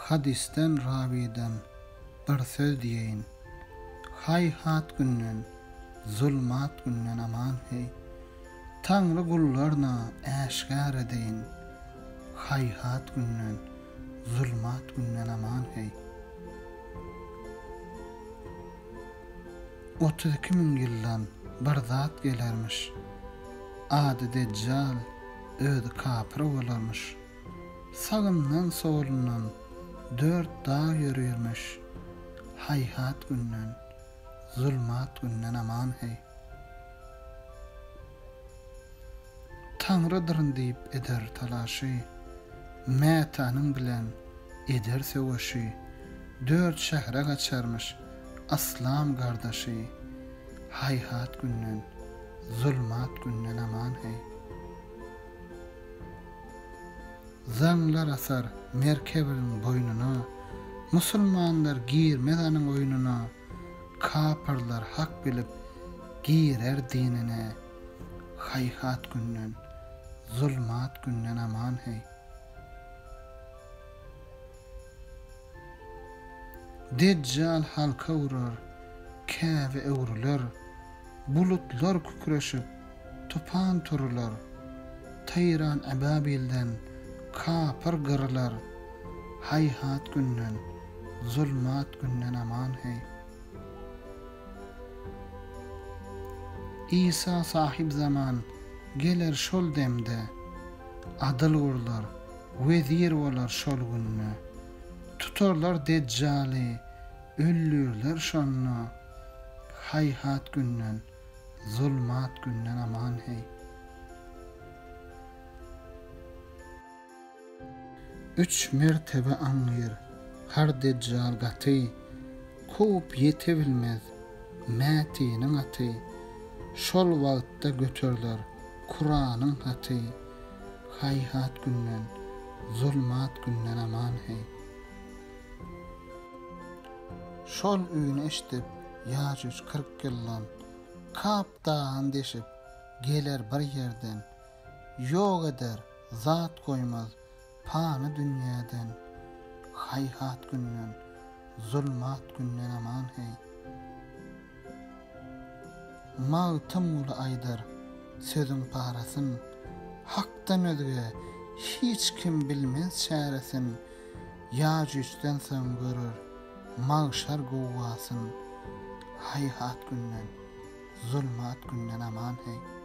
Hadysdan rawydan bir söz diýeýin. Haýhat günden, zulmat günden aman heý. Taňry gullarna äşgär edeýin. Haýhat günden, zulmat günden aman heý. 32 000 ýyldan bir zat gelermiş. Ady Dejjal, özi kapyr bolarmyş. Sagyndan solundan dört dag ýörürmiş. Haýhat günden, zulmat günden aman heý. Taňrydyryn diýip eder talaşy, Mätanyň bilen eder söweşi, Dört şähre gaçarmyş yslam gardaşy, Haýhat günden, zulmat günden aman heý. Zaňlar asar merkebiň boýnuna, Musulmanlar girmez anyň oýnuna, Kapyrlar hak bilip girer dinine, Haýhat günden, zulmat günden aman heý. Dejjal halka urar, Käbe öwrüler, Bulutlar kükreşip, tupan turular, Taýran Ebabilden kapyr gyrylar, Haýhat günden, zulmat günden aman heý. Isa sahyp zaman geler şol demde, Adyl gurlar, wezir bolar şol günde. Tutarlar Dejjaly, öldürler şonda, Haýhat günden, zulmat günden aman heý. Üç mertebe aňyr, har Dejjal gaty, Kowup ýetebilmez Mätiniň aty, Şol wagtda göterler Kuranyň haty, Haýhat günden, zulmat günden aman heý. Şol üýni eşidip, Ýajuj 40 ýyldan, Kap dagyny deşip, geler bir ýerden, Ýok eder, zat goýmaz pany dünýäden, Haýhat günden, zulmat günden aman heý. Magtymguly aýdar sözüň parasyn, Hakdan özge hiç kim bilmez çäresin, Ýajuçdan soň görer magşar gowgasyn, Haýhat günden, zulmat günden aman heý.